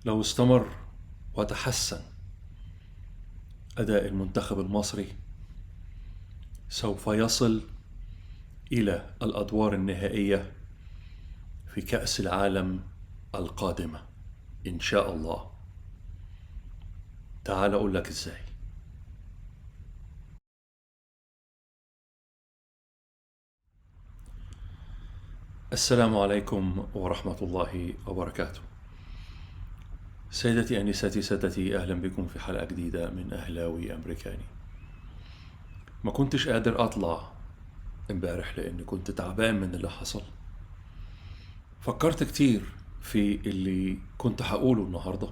لو استمر وتحسن أداء المنتخب المصري سوف يصل إلى الأدوار النهائية في كأس العالم القادمة إن شاء الله. تعال أقول لك إزاي. السلام عليكم ورحمة الله وبركاته. سيدتي أنساتي سادتي، أهلا بكم في حلقة جديدة من أهلاوي أمريكاني. ما كنتش قادر أطلع امبارح لأن كنت تعبان من اللي حصل. فكرت كتير في اللي كنت هقوله النهاردة،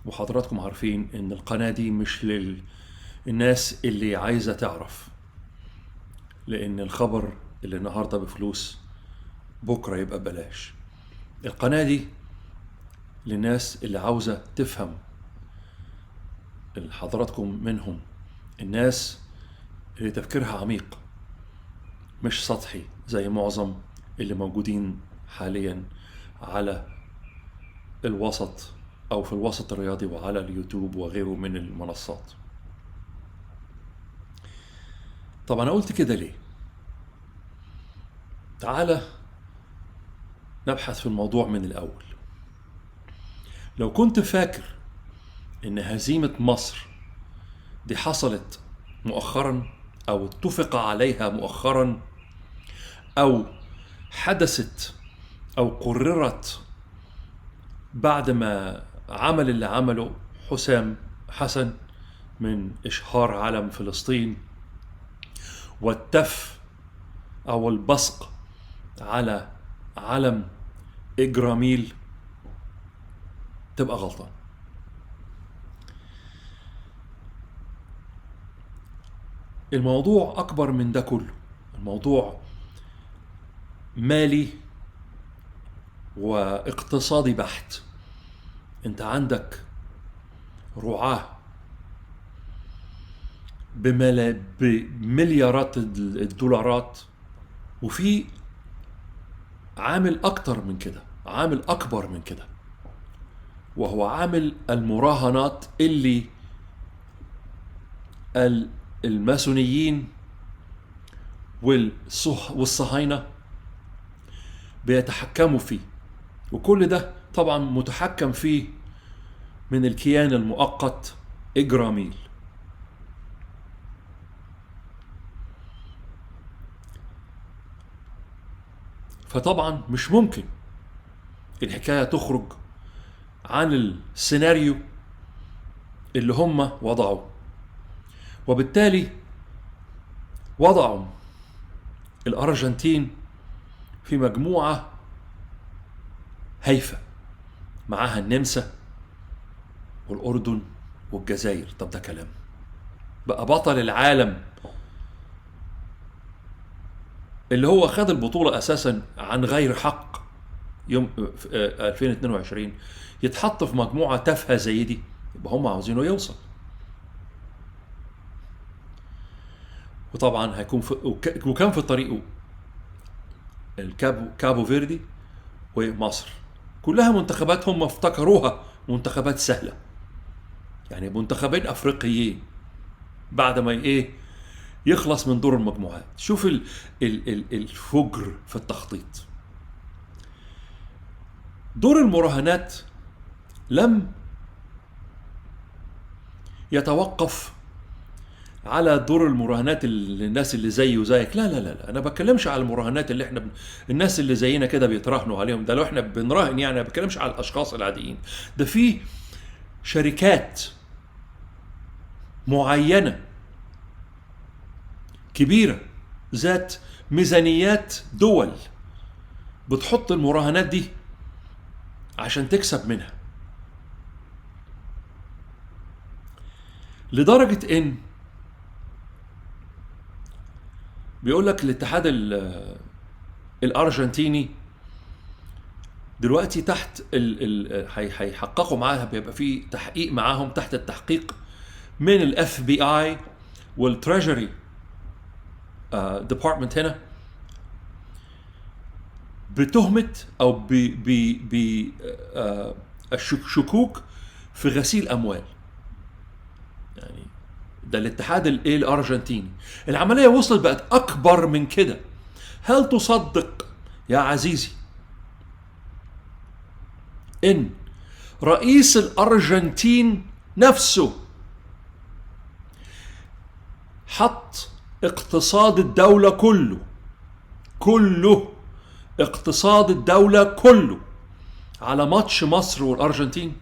وحضراتكم عارفين إن القناة دي مش للناس اللي عايزة تعرف، لأن الخبر اللي النهاردة بفلوس بكرة يبقى ببلاش. القناة دي للناس اللي عاوزة تفهم، اللي حضراتكم منهم، الناس اللي تفكيرها عميق مش سطحي زي معظم اللي موجودين حاليا على الوسط أو في الوسط الرياضي وعلى اليوتيوب وغيره من المنصات. طب أنا قلت كده ليه؟ تعالى نبحث في الموضوع من الأول. لو كنت فاكر إن هزيمة مصر دي حصلت مؤخرا أو اتفق عليها مؤخرا أو حدثت أو قررت بعد ما عمل اللي عمله حسام حسن من إشهار علم فلسطين والتف أو البصق على علم إجراميل، تبقى غلطان. الموضوع أكبر من ده كله. الموضوع مالي واقتصادي بحت. انت عندك رعاة بمليارات الدولارات، وفي عامل أكتر من كده، عامل أكبر من كده، وهو عامل المراهنات اللي الماسونيين والصهاينة بيتحكموا فيه، وكل ده طبعا متحكم فيه من الكيان المؤقت إجراميل. فطبعا مش ممكن الحكاية تخرج عن السيناريو اللي هم وضعوه، وبالتالي وضعوا الأرجنتين في مجموعة هايفة معاها النمسا والأردن والجزائر. طب ده كلام بقى بطل العالم اللي هو خد البطولة أساسا عن غير حق يوم 2022 يتحط في مجموعة تافهة زي دي؟ يبقى هم عاوزينه يوصل. وطبعا هيكون وكان في طريقه كابو فيردي ومصر، كلها منتخبات هم افتكروها منتخبات سهلة، يعني منتخبين أفريقيين بعد ما إيه يخلص من دور المجموعات. شوف الفجر في التخطيط. دور المراهنات لم يتوقف على دور المراهنات للناس اللي زي وزيك. لا لا لا لا، انا بتكلمش على المراهنات اللي احنا الناس اللي زينا كده بيتراهنوا عليهم، ده لو احنا بنراهن يعني. انا بتكلمش على الاشخاص العاديين، ده في شركات معينة كبيرة ذات ميزانيات دول بتحط المراهنات دي عشان تكسب منها، لدرجة ان بيقول لك الاتحاد الارجنتيني دلوقتي تحت هيحققوا معاها، بيبقى في تحقيق معاهم تحت التحقيق من ال FBI وال Treasury Department هنا بتهمة او ب ب ب الشكوك في غسيل اموال. يعني ده الاتحاد الارجنتيني. العملية وصلت بقت اكبر من كده. هل تصدق يا عزيزي ان رئيس الارجنتين نفسه حط اقتصاد الدولة كله اقتصاد الدولة كله على ماتش مصر والأرجنتين،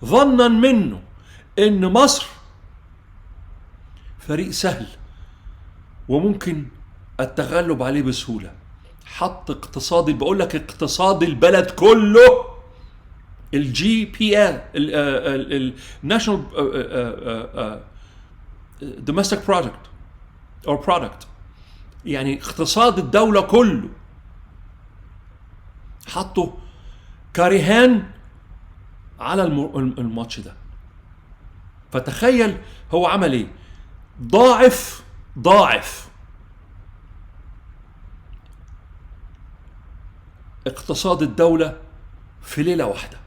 ظنا منه ان مصر فريق سهل وممكن التغلب عليه بسهولة؟ حط اقتصاد، بقول لك اقتصاد البلد كله، ال GPL، ال national domestic product او product، يعني اقتصاد الدولة كله حطه كرهان على الماتش ده. فتخيل هو عمل ايه؟ ضاعف اقتصاد الدولة في ليلة واحدة.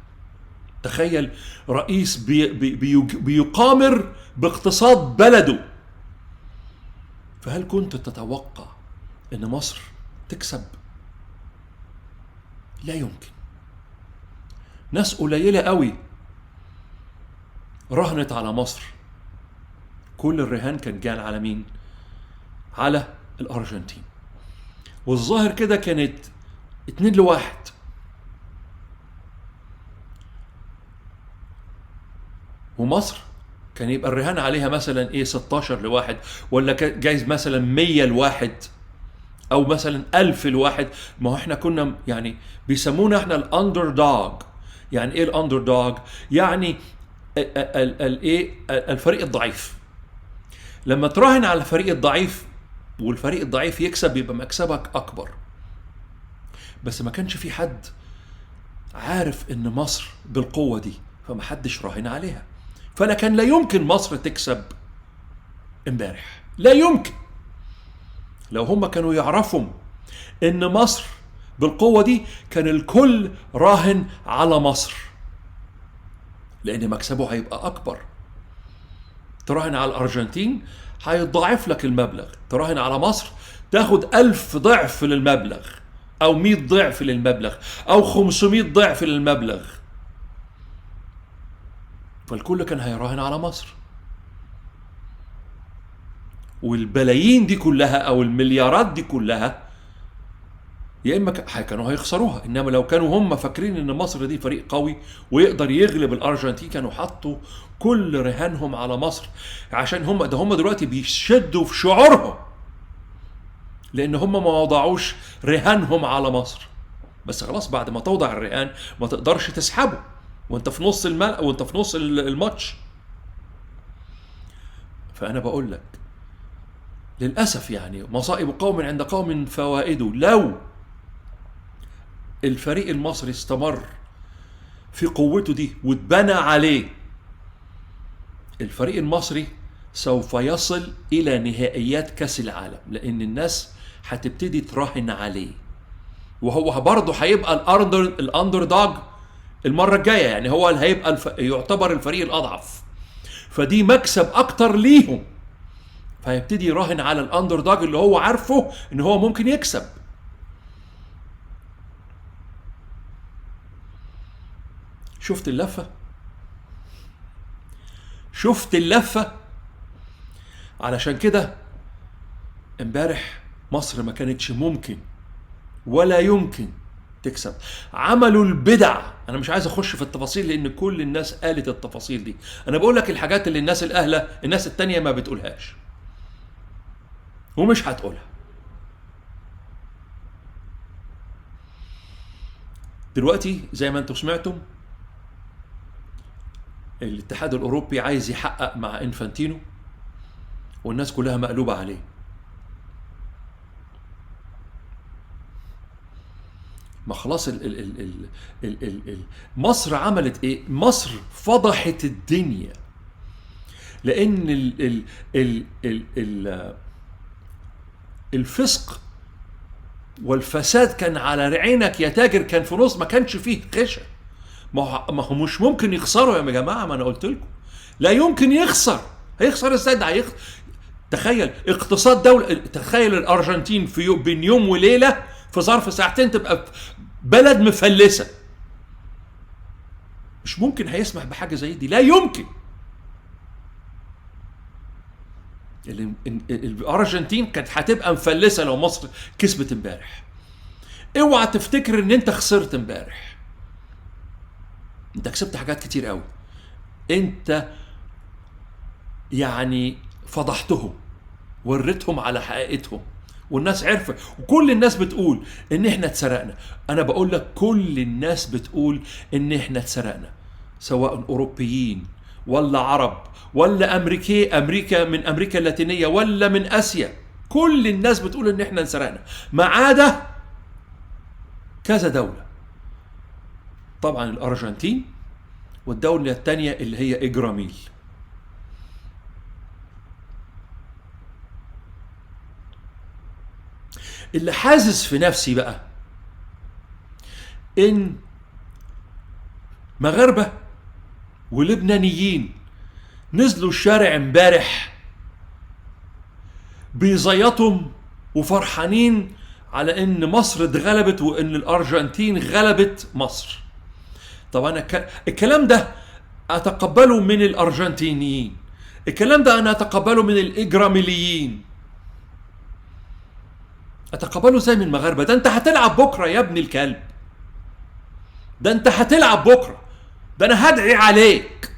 تخيل رئيس بي بي بيقامر باقتصاد بلده. فهل كنت تتوقع ان مصر تكسب؟ لا يمكن. ناس قليلة قوي رهنت على مصر. كل الرهان كان جاي على مين؟ على الأرجنتين. والظاهر كده كانت 2-1. ومصر كان يبقى الرهان عليها مثلا ايه 16-1، ولا جايز مثلا 100-1، او مثلا 1000-1. ما هو احنا كنا يعني بيسمونا احنا ال underdog. يعني ايه ال underdog؟ يعني الايه الفريق الضعيف. لما تراهن على الفريق الضعيف والفريق الضعيف يكسب يبقى مكسبك اكبر. بس ما كانش في حد عارف ان مصر بالقوة دي، فما حدش راهن عليها. فلا كان لا يمكن مصر تكسب امبارح، لا يمكن. لو هم كانوا يعرفوا ان مصر بالقوة دي كان الكل راهن على مصر، لان مكسبه هيبقى اكبر. تراهن على الارجنتين هيضاعف لك المبلغ، تراهن على مصر تاخد 1000 ضعف للمبلغ، او 100 ضعف للمبلغ، او 500 ضعف للمبلغ. فالكل كان هيراهن على مصر. والبلايين دي كلها او المليارات دي كلها يا اما كانوا هيخسروها. انما لو كانوا هم فاكرين ان مصر دي فريق قوي ويقدر يغلب الارجنتين كانوا حطوا كل رهانهم على مصر. عشان هم ده هم دلوقتي بيشدوا في شعورهم لان هم ما وضعوش رهانهم على مصر. بس خلاص بعد ما توضع الرهان ما تقدرش تسحبه وانت في نص وانت في نص الماتش. فانا بقول لك للاسف يعني مصائب قوم عند قوم فوائده. لو الفريق المصري استمر في قوته دي واتبنى عليه، الفريق المصري سوف يصل الى نهائيات كاس العالم، لان الناس هتبتدي تراهن عليه، وهو برضه هيبقى ال underdog المرة الجاية. يعني هو اللي هيبقى يعتبر الفريق الاضعف، فدي مكسب اكتر ليهم. فهيبتدي يراهن على ال underdog اللي هو عارفه ان هو ممكن يكسب. شفت اللفة؟ شفت اللفة؟ علشان كده امبارح مصر ما كانتش ممكن ولا يمكن تكسب. عملوا البدع. انا مش عايز اخش في التفاصيل لان كل الناس قالت التفاصيل دي. انا بقول لك الحاجات اللي الناس الاهلة الناس التانية ما بتقولهاش ومش هتقولها. دلوقتي زي ما انتم سمعتم الاتحاد الاوروبي عايز يحقق مع انفانتينو والناس كلها مقلوبة عليه. ما خلاص ال ال ال ال ال ال مصر عملت ايه؟ مصر فضحت الدنيا، لان ال ال ال ال ال الفسق والفساد كان على عينك يا تاجر، كان في نص، ما كانش فيه خشة، ما هو مش ممكن يخسروا يا جماعة، ما انا قلت لكم لا يمكن يخسر. هيخسر ازاي؟ ده هيخسر. تخيل اقتصاد دولة، تخيل الارجنتين في بين يوم وليلة في ظرف ساعتين تبقى بلد مفلسه. مش ممكن هيسمح بحاجة زي دي، لا يمكن. الارجنتين كانت هتبقى مفلسه لو مصر كسبت امبارح. اوعى تفتكر ان انت خسرت امبارح، انت كسبت حاجات كتير قوي. انت يعني فضحتهم، وريتهم على حقيقتهم، والناس عرفت، وكل الناس بتقول ان احنا اتسرقنا. انا بقول لك كل الناس بتقول ان احنا اتسرقنا، سواء اوروبيين ولا عرب ولا امريكا من امريكا اللاتينية ولا من اسيا، كل الناس بتقول ان احنا انسرقنا، ما عدا كذا دولة. طبعا الارجنتين والدولة الثانية اللي هي اجراميل. اللي حاسس في نفسي بقى ان مغاربة ولبنانيين نزلوا الشارع امبارح بيزيطهم وفرحانين على ان مصر اتغلبت وان الارجنتين غلبت مصر. طب انا الكلام ده اتقبله من الارجنتينيين، الكلام ده انا اتقبله من الاجراميليين، اتقبله زي من المغاربة. ده انت هتلعب بكره يا ابن الكلب، ده انت هتلعب بكره، ده انا هدعي عليك.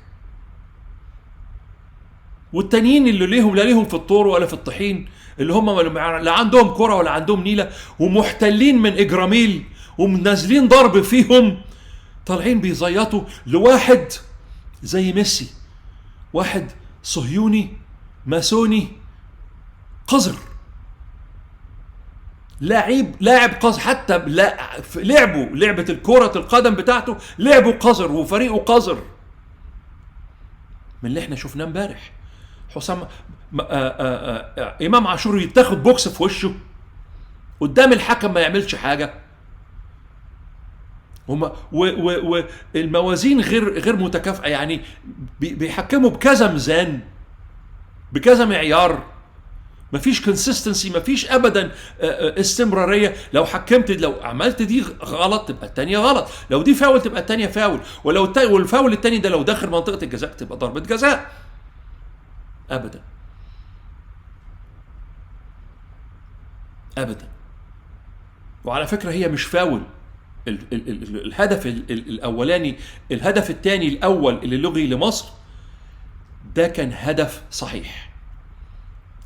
والتانيين اللي ليهم لا ليهم في الطور ولا في الطحين، اللي هم لا عندهم كرة ولا عندهم نيلة، ومحتلين من إجراميل ومنازلين ضرب فيهم، طالعين بيزيطوا لواحد زي ميسي، واحد صهيوني ماسوني قذر، لاعب قذر، حتى لعبوا لعبة الكرة القدم بتاعته لعبوا قذر وفريقه قذر. من اللي احنا شفناه امبارح، حسام امام عاشور يتاخد بوكس في وشه قدام الحكم ما يعملش حاجة. هما والموازين غير متكافئة، يعني بيحكموا بكذا ميزان بكذا معيار، مفيش consistency، مفيش ابدا استمرارية. لو حكمت، لو عملت دي غلط تبقى الثانية غلط، لو دي فاول تبقى الثانية فاول، ولو والفاول الثاني ده لو داخل منطقة الجزاء تبقى ضربه جزاء. ابدا ابدا. وعلى فكرة هي مش فاول. الهدف الاولاني، الهدف الثاني الاول اللي لغي لمصر ده كان هدف صحيح،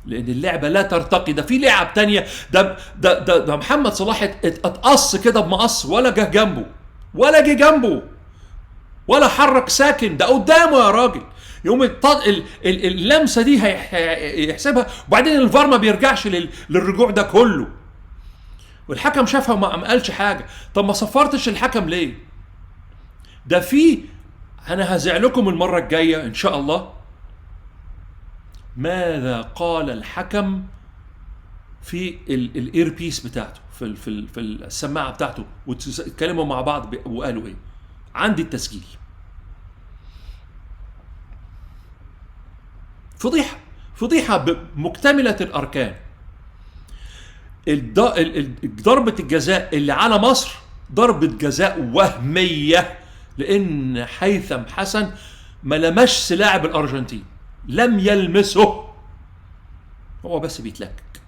لان اللعبة لا ترتقي. ده في لعب تانية، ده ده ده, ده محمد صلاح اتقص كده بمقص، ولا جه جنبه، ولا جه جنبه، ولا حرك ساكن، ده قدامه يا راجل. يوم اللمسة دي هيحسبها، وبعدين الفار ما بيرجعش للرجوع ده كله، والحكم شافها وما قالش حاجة. طب ما صفرتش الحكم ليه؟ ده في، انا هزع لكم المرة الجاية ان شاء الله ماذا قال الحكم في ال earpiece بتاعته، في في في السماعة بتاعته، واتكلموا مع بعض وقالوا ايه. عندي التسجيل. فضيحة، فضيحة مكتملة الاركان. ضربه الجزاء اللي على مصر ضربه جزاء وهمية، لان هيثم حسن ما لمش لاعب الارجنتين، لم يلمسه، هو بس بيتلكك.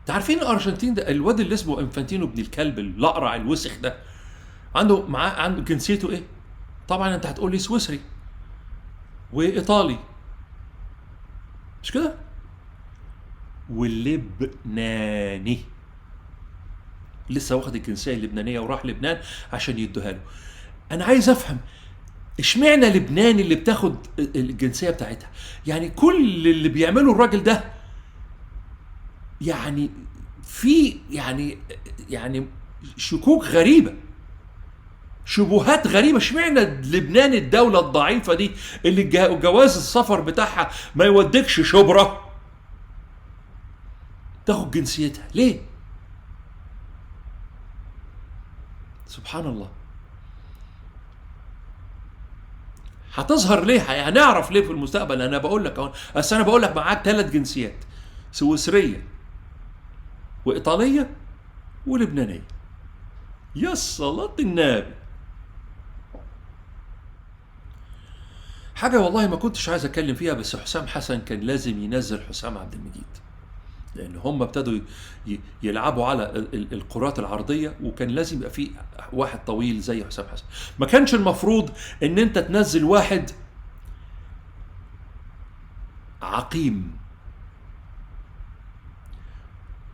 تعرفين الارجنتين ده، الواد اللي اسمه انفانتينو ابن الكلب الاقرع الوسخ ده، عنده معاه، عنده جنسيته ايه؟ طبعا انت هتقول لي سويسري وايطالي، مش كده؟ واللبناني، لسه واخد الجنسية اللبنانية وراح لبنان عشان يدوها له. انا عايز افهم اشمعنى لبنان اللي بتاخد الجنسية بتاعتها؟ يعني كل اللي بيعمله الراجل ده يعني في يعني شكوك غريبة، شبهات غريبة. اشمعنى لبنان الدولة الضعيفة دي اللي جواز السفر بتاعها ما يوديكش شبرا تاخد جنسيتها ليه؟ سبحان الله. هتظهر ليه؟ هنعرف ليه في المستقبل. انا بقول لك اهو، بس انا بقول لك معاك 3 جنسيات، سويسرية وايطاليه ولبنانيه. يا صلاة النبي. حاجة والله ما كنتش عايز اتكلم فيها، بس حسام حسن كان لازم ينزل حسام عبد المجيد، لان هم ابتدوا يلعبوا على الكرات العرضية، وكان لازم يبقى في واحد طويل زي حسام حسن. ما كانش المفروض ان انت تنزل واحد عقيم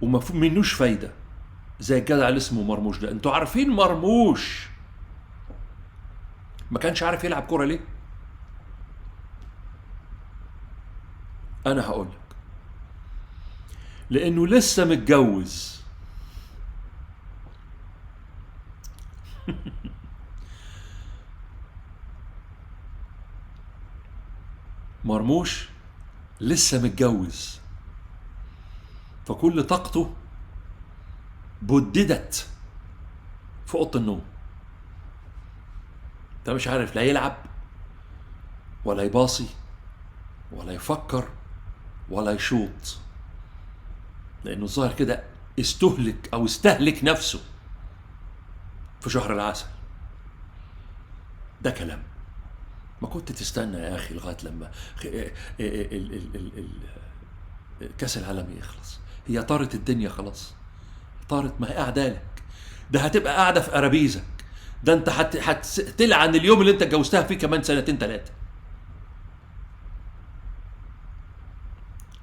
وما منوش فايده زي الجدع اللي اسمه مرموش ده. انتوا عارفين مرموش ما كانش عارف يلعب كرة ليه؟ انا هقول لك، لانه لسه متجوز. مرموش لسه متجوز، فكل طاقته بددت في اوضة النوم. انت مش عارف لا يلعب ولا يباصي ولا يفكر ولا يشوط، لانه الظاهر كده استهلك او استهلك نفسه في شهر العسل. ده كلام ما كنت تستنى يا اخي لغاية لما كاس العالم يخلص. هي طارت الدنيا خلاص، طارت، ما هي قاعدة لك، ده هتبقى قاعدة في قرابيزك، ده انت هتلعن اليوم اللي انت اتجوزتها فيه كمان 2 3.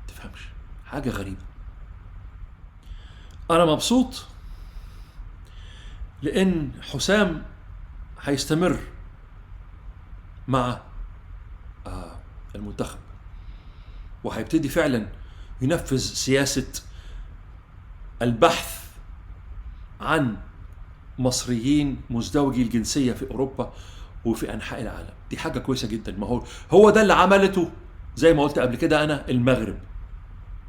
تفهمش حاجة غريبة. انا مبسوط لان حسام هيستمر مع المنتخب، وهيبتدي فعلا ينفذ سياسة البحث عن مصريين مزدوجي الجنسية في أوروبا وفي أنحاء العالم. دي حاجة كويسة جدا. ما هو ده اللي عملته زي ما قلت قبل كده أنا المغرب.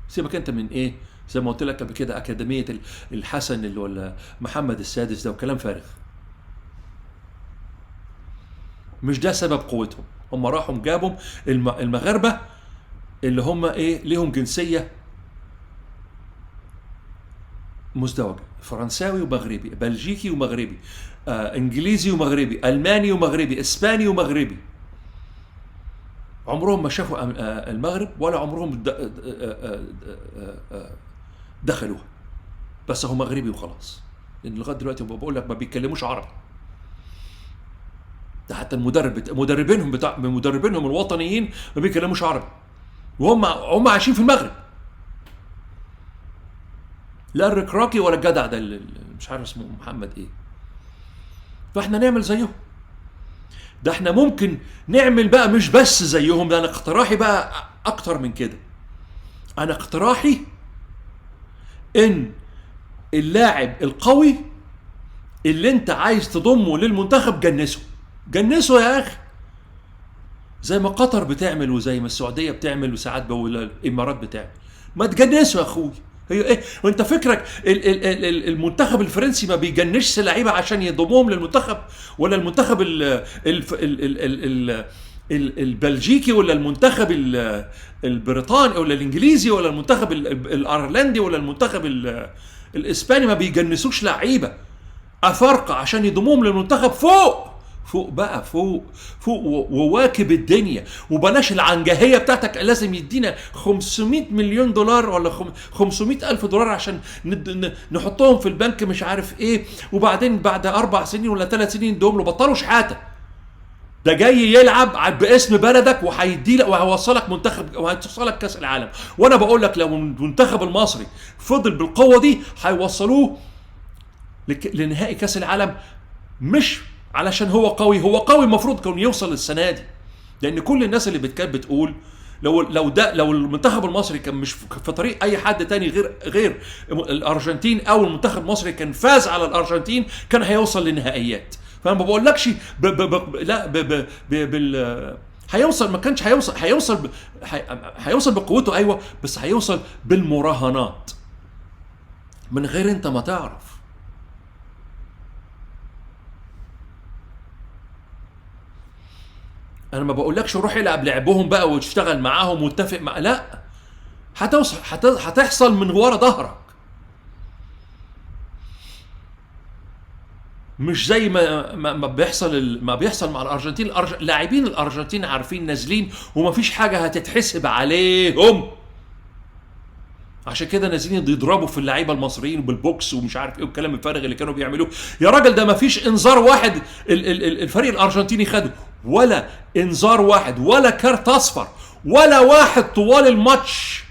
سيبك أنت من إيه، زي ما قلت لك قبل كده أكاديمية الحسن اللي ولا محمد السادس ده وكلام فارغ. مش ده سبب قوتهم. هم راحوا جابوا المغاربة اللي هم إيه ليهم جنسية مزدوجة، فرنساوي ومغربي، بلجيكي ومغربي، انجليزي ومغربي، الماني ومغربي، اسباني ومغربي. عمرهم ما شافوا المغرب ولا عمرهم دخلوها، بس هو مغربي وخلاص. لان لغاية دلوقتي بقول لك ما بيتكلموش عربي. ده حتى المدرب مدربينهم بتاع مدربينهم الوطنيين ما بيتكلموش عربي، وهم عايشين في المغرب. لا الركراكي ولا الجدع ده اللي مش عارف اسمه محمد ايه. فاحنا نعمل زيهم. ده احنا ممكن نعمل بقى مش بس زيهم، ده انا اقتراحي بقى اكتر من كده. انا اقتراحي ان اللاعب القوي اللي انت عايز تضمه للمنتخب جنسه، جنسه يا اخي، زي ما قطر بتعمل وزي ما السعودية بتعمل وساعات الامارات بتعمل. ما تجنسه يا اخوي. هي ايه وانت فكرك المنتخب الفرنسي ما بيجنش لعيبة عشان يضموهم للمنتخب، ولا المنتخب ال ال ال ال ال البلجيكي، ولا المنتخب البريطاني، ولا الانجليزي، ولا المنتخب الايرلندي، ولا المنتخب الاسباني؟ ما بيجنسوش لعيبة افارقه عشان يضموهم للمنتخب. فوق فوق بقى، فوق فوق وواكب الدنيا، وبلاش العنجهيه بتاعتك. لازم يدينا 500 مليون دولار ولا 500 ألف دولار عشان نحطهم في البنك مش عارف ايه، وبعدين بعد 4 سنين ولا 3 سنين ندوم له. بطلوا شحاته. ده جاي يلعب باسم بلدك وهيدي لك وهيوصلك منتخب وهيوصلك كاس العالم. وانا بقول لك لو المنتخب المصري فضل بالقوة دي هيوصلوه لنهائي كاس العالم. مش علشان هو قوي، هو قوي المفروض كان يوصل السنة دي، لان كل الناس اللي بتقول لو ده لو المنتخب المصري كان مش في طريق اي حد تاني غير الارجنتين، او المنتخب المصري كان فاز على الارجنتين، كان هيوصل للنهائيات. فانا ما بقولكش ب ب ب لا ب ب ب بال هيوصل، ما كانش هيوصل، هيوصل هيوصل بقوته ايوه، بس هيوصل بالمراهنات. من غير انت ما تعرف. انا ما بقولكش روح العب لعبهم بقى وتشتغل معاهم وتتفق مع، لا، هتوصل، هتحصل من ورا ظهرك. مش زي ما بيحصل، ما بيحصل مع الارجنتين. لاعبين الارجنتين عارفين نازلين وما فيش حاجة هتتحسب عليهم، عشان كده نازلين يضربوا في اللعيبة المصريين بالبوكس ومش عارف ايه والكلام الفارغ اللي كانوا بيعملوه. يا راجل ده ما فيش انذار واحد الفريق الارجنتيني خده، ولا انذار واحد، ولا كارت اصفر، ولا واحد طوال الماتش،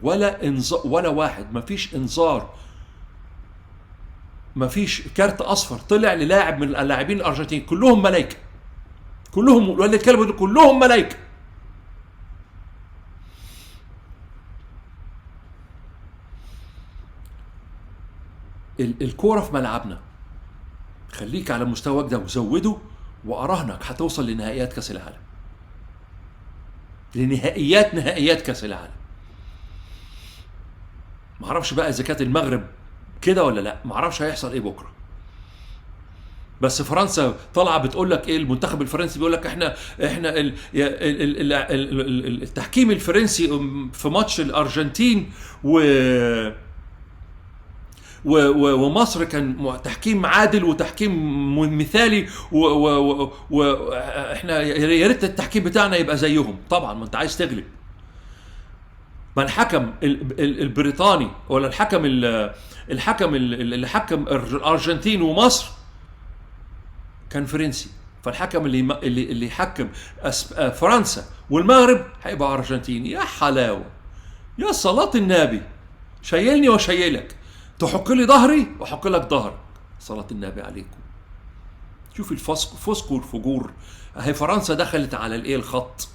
ولا انذار ولا واحد. ما فيش انذار، ما فيش كارت اصفر طلع للاعب من اللاعبين الارجنتين. كلهم ملائكة، كلهم ولا اتكلموا، كلهم ملائكة. الكورة في ملعبنا، خليك على مستواك ده وزوده، واراهنك هتوصل لنهائيات كاس العالم، لنهائيات نهائيات كاس العالم. ما اعرفش بقى اذا كانت المغرب كده ولا لا، ما اعرفش هيحصل ايه بكره. بس فرنسا طالعه بتقول لك ايه، المنتخب الفرنسي بيقول لك احنا التحكيم الفرنسي في ماتش الارجنتين ومصر كان تحكيم عادل وتحكيم مثالي، واحنا يا ريت التحكيم بتاعنا يبقى زيهم. طبعا ما انت عايز تغلب. ما الحكم البريطاني ولا الحكم اللي حكم الارجنتين ومصر كان فرنسي، فالحكم اللي حكم فرنسا والمغرب هيبقى ارجنتيني. يا حلاوة، يا صلاة النبي، شيلني وشيلك، تحك لي ظهري واحك لك ظهرك. صلاة النبي عليكم. شوف الفسق والفجور. اهي فرنسا دخلت على الايه، الخط.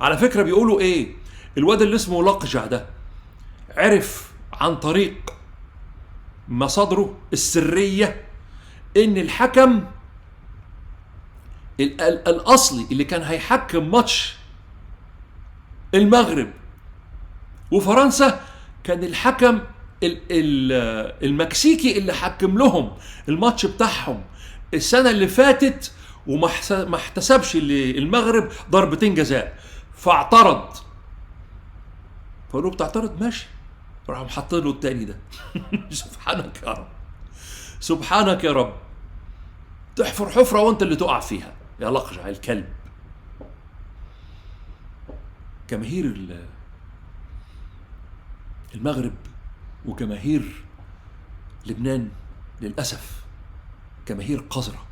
على فكرة بيقولوا ايه، الواد اللي اسمه لقجع ده عرف عن طريق مصادره السرية ان الحكم الاصلي اللي كان هيحكم ماتش المغرب وفرنسا كان الحكم المكسيكي اللي حكم لهم الماتش بتاعهم السنة اللي فاتت، وما احتسبش للمغرب ضربتين جزاء، فاعترض. فقالوا بتعترض، ماشي، راحوا حاطين له التاني ده. سبحانك يا رب، سبحانك يا رب. تحفر حفرة وانت اللي تقع فيها يا لقجع الكلب. جماهير المغرب وجماهير لبنان للأسف جماهير قذرة،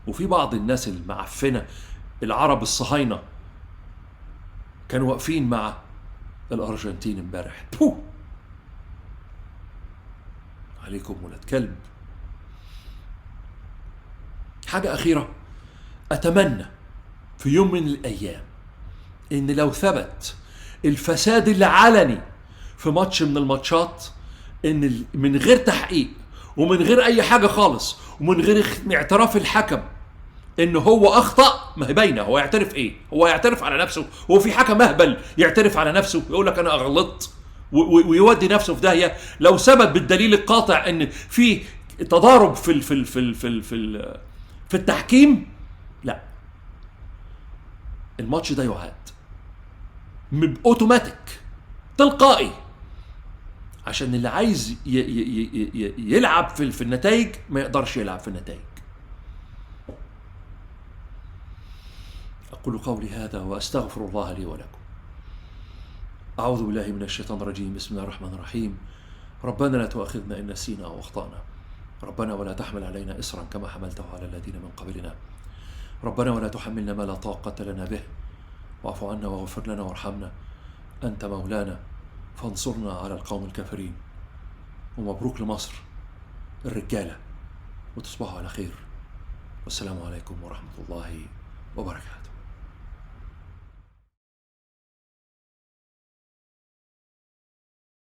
وفي بعض الناس المعفنة العرب الصهاينة كانوا واقفين مع الأرجنتين امبارح. بو عليكم ولاد كلب. حاجة أخيرة، أتمنى في يوم من الأيام إن لو ثبت الفساد العلني في ماتش من الماتشات، إن من غير تحقيق ومن غير أي حاجة خالص ومن غير اعتراف الحكم إن هو أخطأ، ما هي باينة، هو يعترف إيه؟ هو يعترف على نفسه؟ هو في حكم أهبل يعترف على نفسه يقول لك أنا أغلطت ويودي نفسه في داهية؟ لو ثبت بالدليل القاطع إن في تضارب في في في في في في التحكيم، لا، الماتش ده يعاد اوتوماتيك تلقائي، عشان اللي عايز يلعب في النتائج ما يقدرش يلعب في النتائج. أقول قولي هذا وأستغفر الله لي ولكم. أعوذ بالله من الشيطان الرجيم. بسم الله الرحمن الرحيم. ربنا لا تؤاخذنا إن نسينا أو أخطأنا، ربنا ولا تحمل علينا إصرا كما حملته على الذين من قبلنا، ربنا ولا تحملنا ما لا طاقة لنا به، واعف عنا واغفر لنا وارحمنا، أنت مولانا فانصرنا على القوم الكافرين. ومبروك لمصر الرجالة، وتصبحوا على خير، والسلام عليكم ورحمة الله وبركاته.